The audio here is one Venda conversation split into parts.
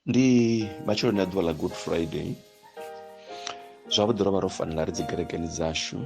Ndi matsheloni a ḓuvha ḽa Good Friday. Zwavhuḓi ro vha ro fanela ri dzi kerekeni dzashu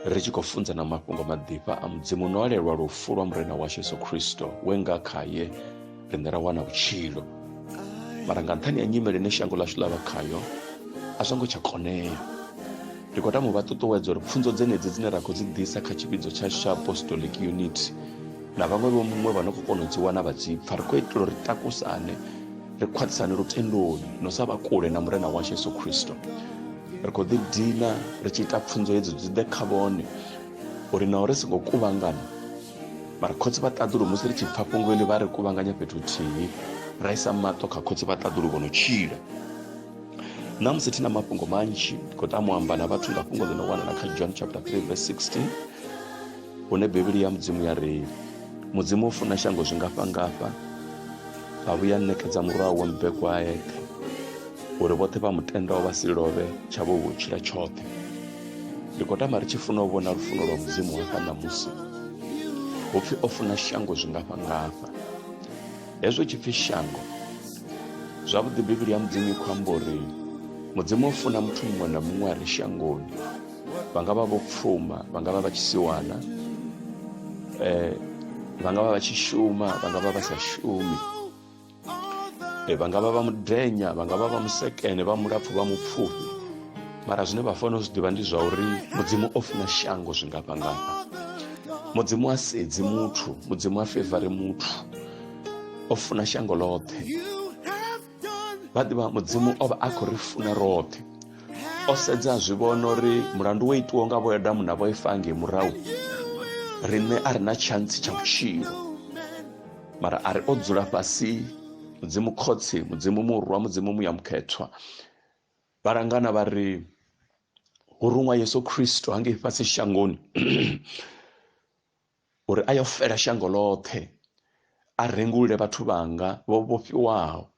ri tshi khou funzana mafhungo maḓifha a Mudzimu no alelwa lufu lwa Murena washu Yesu Kristo we nga khaye riṋe ra wana vhutshilo. Mara nga nṱhani ha nyimele ine shango ḽashu ḽa vha khayo a zwo ngo tsha konea. Ndi khou tama u vha ṱuṱuwedza uri pfunzo dzenedzi dzine ra khou dzi ḓisa kha tshivhidzo tshashu tsha Apostolic Unity na vhaṅwe vho muṅwe vha no khou kona u dzi wana vha dzi pfa, ri khou itela uri takusane, ri khwaṱhisane lutendoni no sa vha kule na Murena washu Yesu Kristo. Ri khou ḓi dina ri tshi ita pfunzo hedzo dzi ḓe kha vhone uri naho ri songo kuvhangana mara khotsi vha ṱaḓulu musi ri tshi pfa fhungo heḽi vha ri kuvhanganya fhethu huthihi ra isa maṱo kha khotsi vha ṱaḓulu vho no tshila. Ṋamusi thi na mafhungo manzhi, ndi khou tama u amba na vhathu nga fhungo ḽi no wanala kha John chapter 3 verse 16 hune Bivhili ya Mudzimu ya ri Mudzimu o funa shango zwingafhangafha a vhuya ṋekedza murwa wawe mubebwa a eṱhe uri vhoṱhe vha mu tendaho vha si lovhe tshavho vho tshila tshoṱhe. Ndi khou tama ri tshi funa u vhona lufuno lwa Mudzimu hafha ṋamusi. Hu pfi o funa shango zwingafhangafha. Hezwo tshipfi shango zwavhuḓi Bivhili ya Mudzimu i khou amba uri Mudzimu o funa muthu muṅwe na muṅwe a re shangoni, vha nga vha vho pfuma, vha nga vha vha tshisiwana, vha nga vha vha tshi shuma, vha nga vha vha sa shumi, vha nga vha vha mudenya, vha nga vha vha musekene, vha mulapfu, vha mupfufhi. Mara zwine vha fanela u zwi ḓivha ndi zwa uri Mudzimu o funa shango zwingafhangafha. Mudzimu a sedzi muthu, Mudzimu a fevari muthu, o funa shango ḽoṱhe. Vha ḓivha Mudzimu o vha a khou ri funa roṱhe, o sedza a zwi vhona uri mulandu wo itiwaho nga vho Adamu na vho Efa ngei murahu riṋe a ri na tshantsi tsha vhutshilo, mara a ri o dzula fhasi Mudzimu Khotsi, Mudzimu Murwa, Mudzimu Muya Mukhethwa vha langana vha ri hu ruṅwa Yesu Kristo hangei fhasi shangoni uri a yo fela shango ḽoṱhe, a rengulule vhathu vhanga vho vhofhiwaho,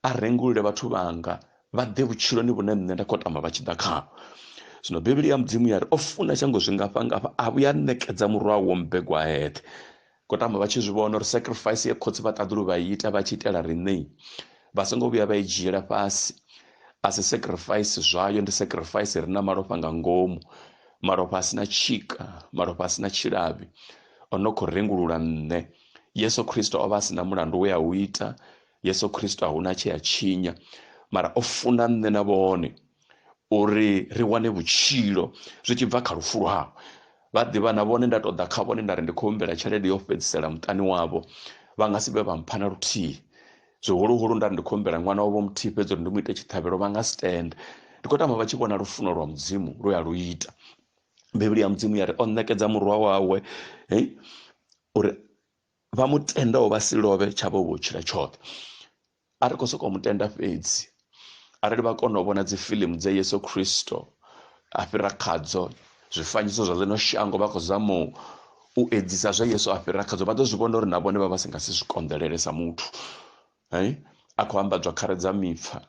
a rengulule vhathu vhanga vha ḓe vhutshiloni vhune nṋe nda khou tama vha tshi ḓa khaho. Zwino Bivhili ya Mudzimu ya ri o funa shango zwingafhangafha a vhuya a ṋekedza murwa wawe mubegwa a eṱhe. Khou tama vha tshi zwi vhona uri sacrifice ye khotsi vha ṱaḓulu vha ita vha tshi itela riṋe vha songo vhuya vha i dzhiela fhasi. A si sacrifice zwayo, ndi sacrifice ri na malofha nga ngomu, malofha a si na tshika, malofha a si na tshilavhi o no khou rengulula nṋe. Yesu Kristo o vha a si na mulandu we a u ita, Yesu Kristo a huna tshe a tshinya, mara o funa nṋe na vhone uri ri wane vhutshilo zwi tshi bva kha lufu lwawe. Vha ḓivha na vhone nda tou ḓa kha vhone nda ri ndi khou humbela tshelede yo fhedzisela muṱani wavho, vha nga si vhe vha mpha na luthihi. Zwihuluhulu nda ri ndi khou humbela ṅwana wavho muthihi fhedzi uri ndi mu ite tshiṱhavhelo vha nga si tende. Ndi khou tama vha tshi vhona lufuno lwa Mudzimu lwe a lu ita. Bivhili ya Mudzimu ya ri o ṋekedza murwa wawe hey, uri vha mu tendaho vha si lovhe tshavho vho tshila tshoṱhe. A ri khou sokou mu tenda fhedzi. Arali vha kona u vhona dzi fiḽimu dze Yesu Kristo a fhira khadzo, zwifanyiso zwa ḽino shango vha khou zama u edzisa zwe Yesu a fhira khadzo, vha ḓo zwi vhona uri na vhone vha vha si nga si zwi konḓelele sa muthu. A khou ambadzwa khare dza mipfa,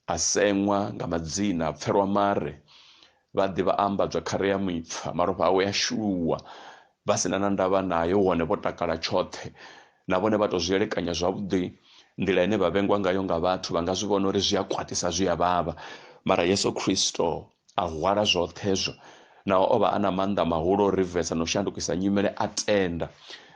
a seṅwa nga madzina, a pfelwa mare, vha ḓi vha ambadzwa khare ya mipfa, malofha awe a shuluwa, vha si na na ndavha naye, hone vho takala tshoṱhe. Na vhone vha tou zwi elekanya zwavhuḓi nḓila ine vha vhengwa ngayo nga vhathu, vha nga zwi vhona uri zwi a kwatisa, zwi a vhavha. Mara Yesu Kristo a hwala zwoṱhe hezwo, naho o vha a na maanḓa mahulu o rivesa na u shandukisa nyimele, a tenda.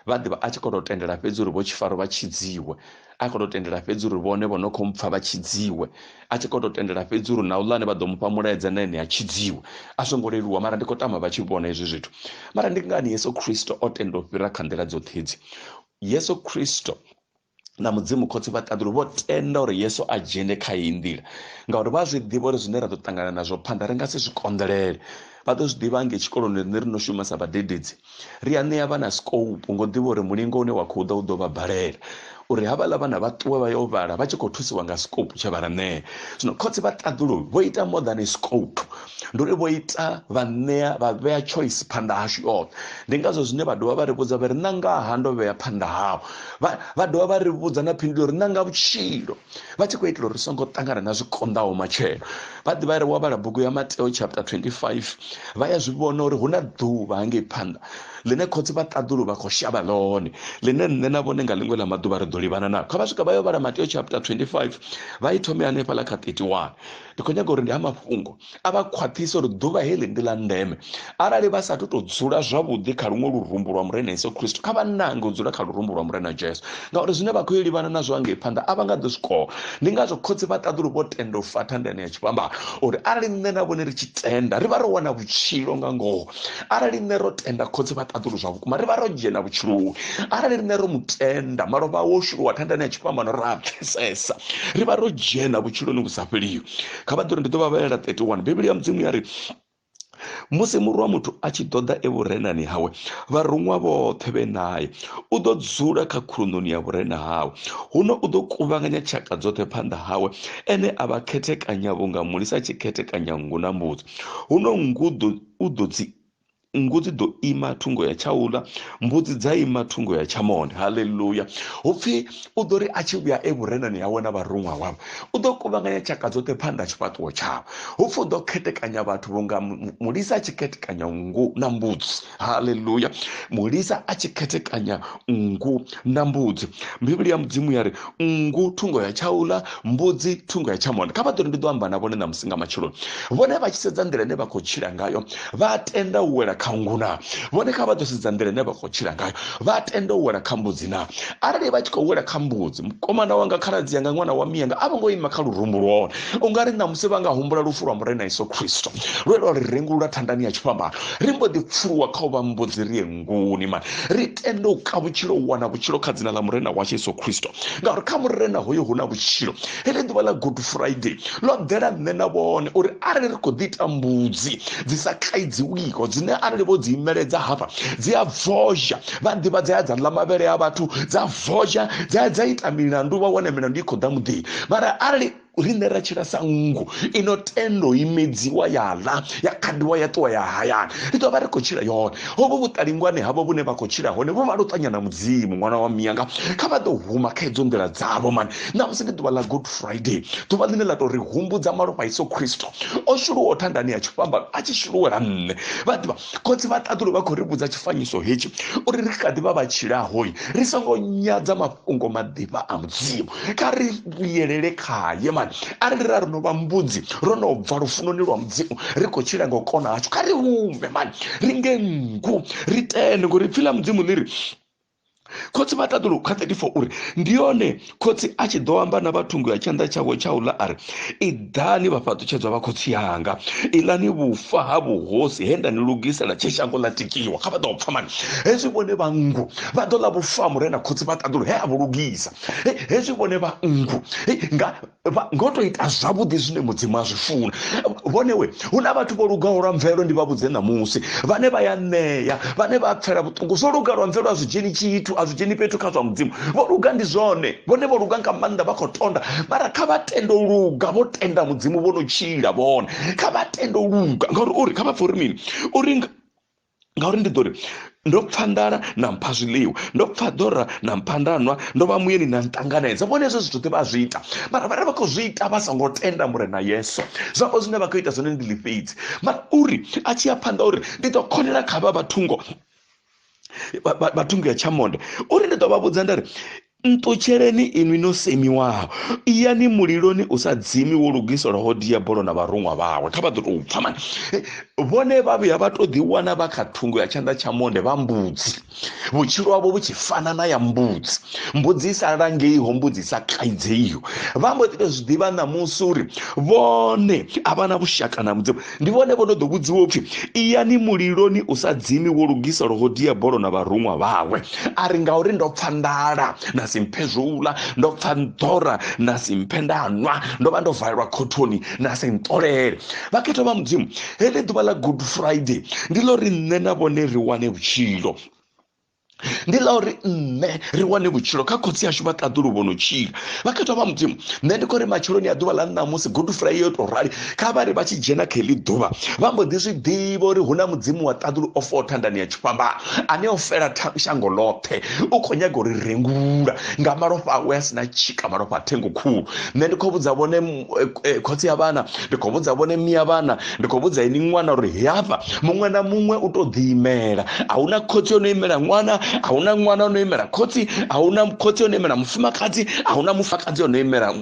Vha ḓivha a tshi khou tou tendela fhedzi uri vho Tshifaro vha tshidziwe, a khou tou tendela fhedzi uri vhone vho no khou mpfa vha tshidziwe, a tshi khou tou tendela fhedzi uri na uḽa ane vha ḓo mufha mulaedza na ene a tshidziwe. A zwo ngo leluwa, mara ndi khou tama vha tshi vhona hezwi zwithu. Mara ndi ngani Yesu Kristo o tenda u fhira kha nḓila dzoṱhe hedzi? Yesu Kristo na Mudzimu Khotsi vha ṱaḓulu vho tenda uri Yesu a dzhene kha iyi nḓila, ngauri vha zwi ḓivha uri zwine ra ḓo ṱangana nazwo phanḓa ri nga si zwi konḓelele. Vha ḓo zwi ḓivha ngei tshikoloni riṋe ri no shuma sa vhadededzi, ri a ṋea vhana scope ngo ḓivha uri mulingo une wa khou ḓa u ḓo vha balela, uri havhaḽa vhana vha ṱuwe vha yo vhala vha tshi khou thusiwa nga scope tshe vha ra ṋea. Zwino Khotsi vha ṱaḓulu vho ita more than a scope, ndi uri vho ita vha ṋea vha vhea choice phanḓa hashu yoṱhe. Ndi ngazwo zwine vha dovha vha ri vhudza vha ri nanga ha ndo vhea phanḓa hau. Vha dovha vha ri vhudza na phindulo uri nanga vhutshilo, vha tshi khou itela uri ri songo ṱangana na zwi konḓaho matshelo. Vha ḓivha ri wa vhala bugu ya Mateo chapter 25 vha ya zwi vhona uri hu na ḓuvha hangei phanḓa ḽine khotsi vha ṱaḓulu vha khou shavha ḽone, ḽine nṋe na vhone nga ḽiṅwe ḽa maḓuvha ri ḓo livhana nao. Kha vha swika vha yo vhala Mateo chapter 25 vha i thome hanefhaḽa kha 31. Ndi khou nyaga uri ndi ha mafhungo a vha khwaṱhise uri ḓuvha heḽi ndi ḽa ndeme. Arali vha sathu tou dzula zwavhuḓi kha luṅwe lurumbu lwa Murena Yesu Kristo, kha vha nange u dzula kha lurumbu lwa Murena Jesu, ngauri zwine vha khou yo livhana nazwo hangei phanḓa a vha nga ḓo zwi kona. Ndi ngazwo khotsi vha ṱaḓulu vho tenda u fa thandani ya tshifhambano, uri arali nṋe na vhone ri tshi tenda ri vha ro wana vhutshilo nga ngoho. Arali nṋe ro tenda khotsi vha ṱaḓulu zwa vhukuma ri vha ro dzhena vhutshiloni. Arali riṋe ro mu tenda malofha awe o shuluwa thandani ya tshifhambano ra pfesesa ri vha ro dzhena vhutshiloni vhu sa fheliho. Kha vha ḓo ri ndi ḓo vha vhalela 31. Bivhili ya Mudzimu ya ri, Musi murwa muthu a tshi ḓo ḓa e vhurenani hawe, vharuṅwa vhoṱhe vhe nae, u ḓo dzula kha khuluṋoni ya vhurena hawe. Huno u ḓo kuvhanganya tshaka dzoṱhe phanḓa hawe, ene a vha khethekanya vhunga mulisa a tshi khethekanya nngu na mbudzi. Huno nngu u ḓo dzi nngu dzi ḓo ima thungo ya tshauḽa, mbudzi dza ima thungo ya tshamonde. Haleluya! Hu pfi u ḓo ri a tshi vhuya e vhurenani hawe na vharuṅwa wawe, u ḓo kuvhanganya tshaka dzoṱhe phanḓa ha tshifhaṱuwo tshawe. Hu pfi u ḓo khethekanya vhathu vhunga mulisa a tshi khethekanya nngu na mbudzi. Haleluya! Mulisa a tshi khethekanya nngu na mbudzi. Bivhili ya Mudzimu ya ri nngu thungo ya tshauḽa, mbudzi thungo ya tshamonde. Kha vha ḓo ri ndi ḓo amba na vhone ṋamusi nga matsheloni. Vhone vha tshi sedza nḓila ine vha khou tshila ngayo, vha tenda u wela kha nngu na? Vhone kha vha ḓo sedza nḓila ine vha khou tshila ngayo, vha tenda u wela kha mbudzi na? Arali vha tshi khou wela kha mbudzi, mukomana wanga, khaladzi yanga, ṅwana wa miyanga, a vho ngo ima kha lurumbu lwone. U nga ri ṋamusi vha nga humbula lufu lwa Murena Yesu Kristo lwe lwa ri rengulula thandani ya tshifhambano, ri mbo ḓi pfuluwa kha u vha mbudzi ri ye nguni mani. Ri tende u ka vhutshilo, u wana vhutshilo kha dzina ḽa Murena washu Yesu Kristo, ngauri kha Murena hoyo hu na vhutshilo. Heḽi ḓuvha ḽa Good Friday ḽo ḓela nṋe na vhone uri arali ri khou ḓi ita mbudzi dzi sa kaidziwiho, dzine arali vho dzi imeledza hafha dzi a vozha, vha ḓivha dza ya dza ḽa mavhele a vhathu, dza vozha dza ya dza ita milandu, vha wana milandu i khou ḓa muḓini. Mara arali riṋe ra tshila sa nngu ino tendo imedziwa ya ḽa ya khadiwa ya ṱuwa ya hayani, ri ḓo vha ri khou tshila yone. Hovho vhuṱalingwane havho vhune vha khou tshila hone vho vha luṱanya na Mudzimu. Ṅwana wa miyanga, kha vha ḓo huma kha idzo nḓila dzavho mani. Ṋamusi ndi ḓuvha ḽa Good Friday, ḓuvha ḽine ḽa tou ri humbudza malofha a Yesu Kristo o shuluwaho thandani ya tshifhambano a tshi shuluwela nṋe. Vha ḓivha khotsi vha ṱaḓulu vha khou ri vhudza tshifanyiso hetshi uri ri kha ḓi vha vha tshilaho, ri songo nyadza mafhungo maḓifha a Mudzimu. Kha ri vhuyelele khaye mani. Arali ra ro no vha mbudzi, ro no bva lufunoni lwa Mudzimu, ri khou tshila nga u kona hashu, kha ri hume mani, ri nge nngu, ri tende, ngori ipfi ḽa Mudzimu ḽi ri khotsi vha ṱaḓulu kha 34 uri ndi yone khotsi a tshi ḓo amba na vha thungo ya tshanḓa tshawe tsha u ḽa a ri, iḓani vhafhaṱutshedzwa vha khotsi yanga, iḽani vhufa ha vhuhosi he nda ni lugisela tshe shango ḽa tikiwa. Kha vha ḓo pfa mani, hezwi vhone vha nngu vha ḓo ḽa vhufa ha Murena khotsi vha ṱaḓulu he a vhu lugisa. Hezwi vhone vha nngu nga ngo to ita zwavhuḓi zwine Mudzimu a zwi funa. Vhone we hu na vhathu vho lugaho lwa mvelo, ndi vha vhudze ṋamusi, vhane vha ya ṋea, vhane vha pfela vhuṱungu. Zwo luga lwa mvelo a zwi dzheni tshithu, a zwi dzheni fhethu kha zwa Mudzimu. Vho luga ndi zwone, vhone vho luga nga maanḓa, vha khou tonda, mara kha vha tende u luga, vho tenda Mudzimu, vho no tshila vhone, kha vha tende u luga. Ngauri uri kha vha pfe uri mini, uri ngauri ndi ḓo ri ndo pfa nḓala na mpha zwiḽiwa, ndo pfa ḓora na mpha nda nwa, ndo vha muyeni na nṱanganedza. Vhone hezwo zwithu zwoṱhe vha zwi ita, mara vhane vha khou zwi ita vha songo tenda Murena Yesu, zwavho zwine vha khou ita zwone ndi ḽifhedzi. Mara uri a tshi ya phanḓa uri ndi ḓo khonela kha vha vhathungo vha thungo ya tshamonde, uri ndi ḓo vha vhudza nda ri, nṱutsheleni inwi no semiwaho, iyani muliloni u sa dzimi wo lugiselwaho diabolo na vharuṅwa vhawe. Kha vha ḓo tou pfa mani, vhone vha vhuya vha tou ḓiwana vha kha thungo ya tshanḓa tsha monde vha mbudzi, vhutshilo havho vhu tshi fana na ya mbudzi, mbudzi i sa langeiho, mbudzi i sa kaidzeiho. Vha mbo ḓi tou zwi ḓivha ṋamusi uri vhone a vha na vhushaka na Mudzimu. Ndi vhone vho no ḓo vhudziwa upfi, iyani muliloni u sa dzimi wo lugiselwaho diabolo na vharuṅwa vhawe. A ri, ngauri ndo pfa nḓala na si mphe zwo u ḽa, ndo pfa ḓora na si mphe nda nwa, ndo vha ndo valelwa khothoni na si nṱolele. Vhakhethwa vha Mudzimu, heḽi ḓuvha ḽa Good Friday ndi ḽo ri nṋe na vhone ri wane vhutshilo. Ndi ḽa uri nṋe ri wane vhutshilo kha khotsi ashu vha ṱaḓulu vho no tshila. Vhakhethwa vha Mudzimu, nṋe ndi khou ri matsheloni a ḓuvha ḽa ṋamusi, Good Friday yo tou rali, kha vha ri vha tshi dzhena kha heḽi ḓuvha vha mbo ḓi zwi ḓivha uri hu na Mudzimu wa ṱaḓulu o faho thandani ya tshifhambano, ane o fela shango ḽoṱhe, u khou nyaga u ri rengulula nga malofha awe a si na tshika, malofha a thengo khulu. Nṋe ndi khou vhudza vhone khotsi a vhana, ndi khou vhudza vhone mia vhana, ndi khou vhudza ini ṅwana uri hafha muṅwe na muṅwe u tou ḓiimela. A huna khotsi o no imela ṅwana, a huna ṅwana o no imela khotsi, a huna khotsi o no imela mufumakadzi, a huna mufumakadzi o no imela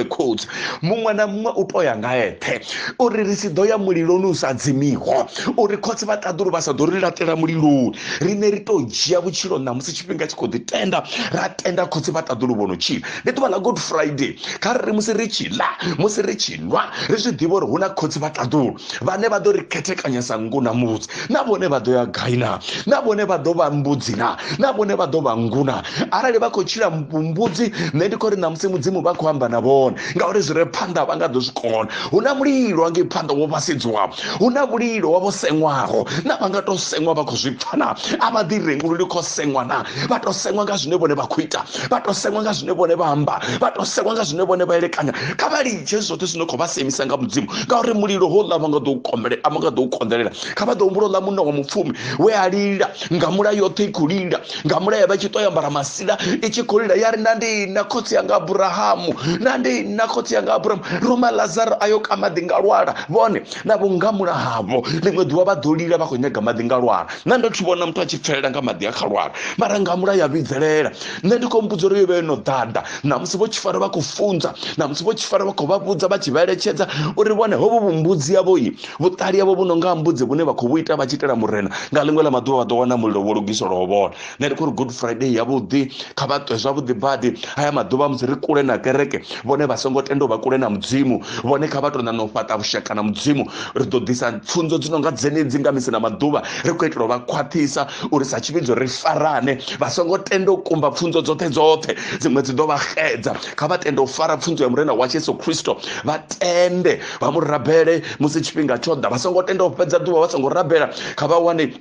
khotsi. Muṅwe na muṅwe u tou ya nga eṱhe, uri ri si ḓo ya muliloni u sa dzimiho, uri khotsi vha ṱaḓulu vha sa ḓo ri laṱela muliloni. Riṋe ri tou dzhia vhutshilo ṋamusi tshifhinga tshi khou ḓi tenda, ra tenda khotsi vha ṱaḓulu vho no tshila. Ndi ḓuvha ḽa Good Friday, kha ri ri musi ri tshi ḽa, musi ri tshi nwa, ri zwi ḓivhe uri hu na khotsi vha ṱaḓulu vhane vha ḓo ri khethekanya sa nngu na mbudzi. Na vhone vha ḓo ya gai na? Na vhone vha ḓo vha mbudzi na? Na vhone vha ḓo vha nngu na? Arali vha khou tshila mbudzi, nṋe ndi khou ri ṋamusi Mudzimu vha khou amba na vhone, ngauri zwi re phanḓa vha nga ḓo zwi kona. Hu na mulilo hangei phanḓa wo vhasedziwaho, hu na mulilo wa vho seṅwaho, na vha nga tou seṅwa vha khou zwi pfa na? A vha ḓi rengululi khou seṅwa na? Vha tou seṅwa nga zwine vhone vha khou ita, vha tou seṅwa nga zwine vhone vha amba, vha tou seṅwa nga zwine vhone vha elekanya. Kha vha litshe zwoṱhe zwine khou vha semisa nga Mudzimu, ngauri mulilo houḽa vha nga ḓo u kombele, a vha nga ḓo u konḓelela. Kha vha ḓo humbula uḽa munna wa mupfumi we a lila nga mula yoṱhe i khou lila, nga mula ya vha tshi ṱo ambara masila i tshi khou lila, ya ri na ndi na khotsi yanga Abrahamu, na ndi na khotsi yanga Abrahamu, ruma Lazaro a yo ka maḓi nga lwala. Vhone na vhungamula havho ḽiṅwe ḓuvha vha ḓo lila vha khou nyaga maḓi nga lwala. Nṋe ndo tshi vhona muthu a tshi pfelela nga maḓi a kha lwala, mara ngamula ya vhidzelela. Nṋe ndi khou mbudza uri yo vha yo no ḓaḓa. Ṋamusi vho Tshifaro vha khou funza, ṋamusi vho Tshifaro vha khou vha vhudza vha tshi vha eletshedza uri vhone hovhu vhumbudzi yavho i vhuṱali yavho vhu no nga mbudzi vhune vha khou vhu ita vha tshi itela Murena, nga ḽiṅwe ḽa maḓuvha vha ḓo wana mulilo wo lugiselwaho vhone. Nṋe ndi khou ri Good Friday yavhuḓi, kha vha ṱwe zwavhuḓi badi. Haya maḓuvha musi ri kule na kereke, vhone vha songo tenda u vha kule na Mudzimu, vhone kha vha tou ṋaṋa u fhaṱa vhushaka na Mudzimu. Ri ḓo ḓisa pfunzo dzi no nga dzenedzi nga misi na maḓuvha, ri khou itela u vha khwaṱhisa uri sa tshivhidzo ri farane. Vha songo tenda u kumba pfunzo dzoṱhe dzoṱhe, dziṅwe dzi ḓo vha xedza. Kha vha tende u fara pfunzo ya Murena washu Yesu Kristo, vha tende vha mu rabele musi tshifhinga tsho ḓa. Vha songo tenda u fhedza ḓuvha vha songo rabela, kha vha wane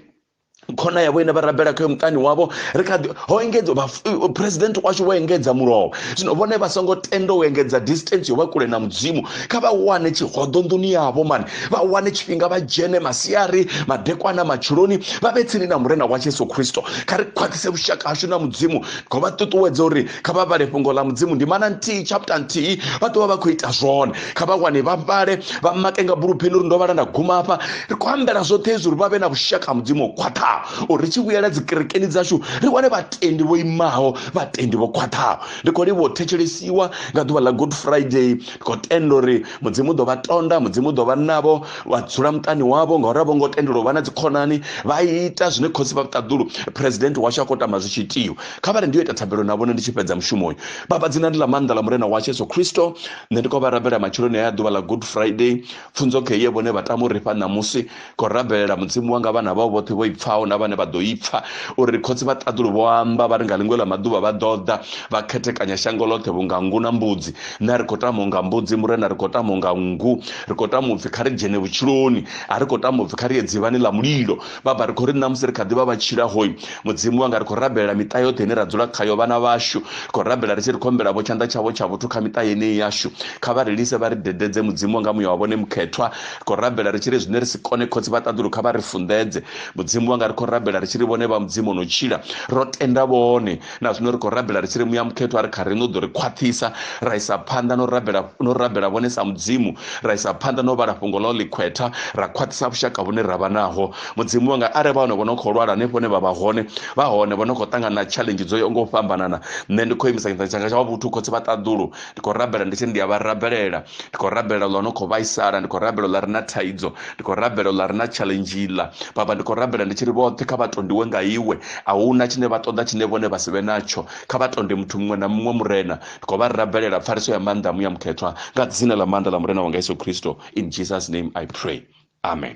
khona yavho ine vha rabela khayo muṱani wavho. Ri kha ho engedzwa, president washu wo engedza mulovha, zwino vhone vha songo tenda u engedza distance yo vha kule na Mudzimu. Kha vha wane tshihoḓo nḓuni yavho mani, vha wane tshifhinga vha dzhene masiari, madekwana, matsheloni, vha vhe tsini na Murena wa Yesu Kristo. Kha ri khwaṱhise vhushaka hashu na Mudzimu. Khou vha ṱuṱuwedza uri kha vha vhale fhungo ḽa Mudzimu, ndimana nthihi, chapter nthihi, vha ḓo vha vha khou ita zwone. Kha vha wane vha vhale, vha make nga bulupheni uri ndo vhala nda guma hafha. Ri khou ambela zwoṱhe hezwi uri vha vhe na vhushaka ha Mudzimu ho khwaṱhaho, uri ri tshi vhuyela dzi kerekeni dzashu ri wane vhatendi vho imaho, vhatendi vho khwaṱhaho. Ndi khou livhuwa u thetshelesiwa nga ḓuvha ḽa Good Friday. Ndi khou tenda uri Mudzimu u ḓo vha tonda, Mudzimu u ḓo vha navho, vha dzula muṱani wavho, ngauri a vho ngo tendelwa u vha na dzikhonani. Vha ita zwine khotsi vha ṱaḓulu president washu a khou tama zwi tshi itiwa. Kha vha ri ndi yo ita thabelo na vhone ndi tshi fhedza mushumo uyu. Baba, dzina ndi ḽa maanḓa ḽa Murena washu Yesu Kristo, nṋe ndi khou vha rabela matsheloni aya ḓuvha ḽa Good Friday. Pfunzo kheye vhone vha tama u ri fha ṋamusi. Khou rabelela Mudzimu wanga vhana vhau vhoṱhe vho i pfaho na vhane vha ḓo i pfa, uri khotsi vha ṱaḓulu vho amba vha ri nga ḽiṅwe ḽa maḓuvha vha ḓo ḓa vha khethekanya shango ḽoṱhe vhunga nngu na mbudzi. Nṋe a ri khou tama unga mbudzi, Murena, ri khou tama unga nngu. Ri khou tama upfi kha ri dzhene vhutshiloni, a ri khou tama upfi kha ri ye dzivhani ḽa mulilo. Baba, ri khou ri ṋamusi ri kha ḓi vha vha tshilaho, Mudzimu wanga, ri khou rabelela miṱa yoṱhe ine ra dzula khayo, vhana vhashu. Ri khou rabela ri tshi ri khou humbela vho tshanḓa tshavho tsha vhuthu kha miṱa yeneyi yashu. Kha vha ri lise vha ri dededze, Mudzimu wanga, Muya wa vhone mukhethwa. Ri khou rabela ri tshi ri zwine ri si kone, Khotsi vha ṱaḓulu, kha vha ri funḓedze. Mudzimu wanga, ri khou rabela ri tshi ri vhone vha Mudzimu o no tshila, ro tenda vhone. Na zwino ri khou rabela ri tshi ri Muya mukhethwa ri kha riṋe u ḓo ri khwaṱhisa, ra isa phanḓa no rabela, no rabela vhone sa Mudzimu, ra isa phanḓa no vhala fhungo ḽau ḽikhwetha, ra khwaṱhisa vhushaka vhune ra vha naho. Mudzimu wanga, arali vha hone vho no khou lwala hanefho hune vha vha hone, vha hone vho no khou ṱangana na challenge dzo yaho nga u fhambanana, nṋe ndi khou imisa tshanḓa tshanga tsha vhuthu, Khotsi vha ṱaḓulu, ndi khou rabela ndi tshi ri ndi a vha rabelela. Ndi khou rabela uḽa no khou vhaisala, ndi khou rabela uḽa re na thaidzo, ndi khou rabela uḽa re na challenge iḽa. Baba, ndi khou rabela ndi tshi ri vhoṱhe kha vha tondiwe nga iwe. A huna tshine vha ṱoḓa tshine vhone vha si vhe natsho. Kha vha tonde muthu muṅwe na muṅwe, Murena. Ndi khou vha rabelela pfariso ya maanḓa a Muya Mukhethwa nga dzina ḽa maanḓa ḽa Murena wanga Yesu Kristo. In Jesus name I pray. Amen.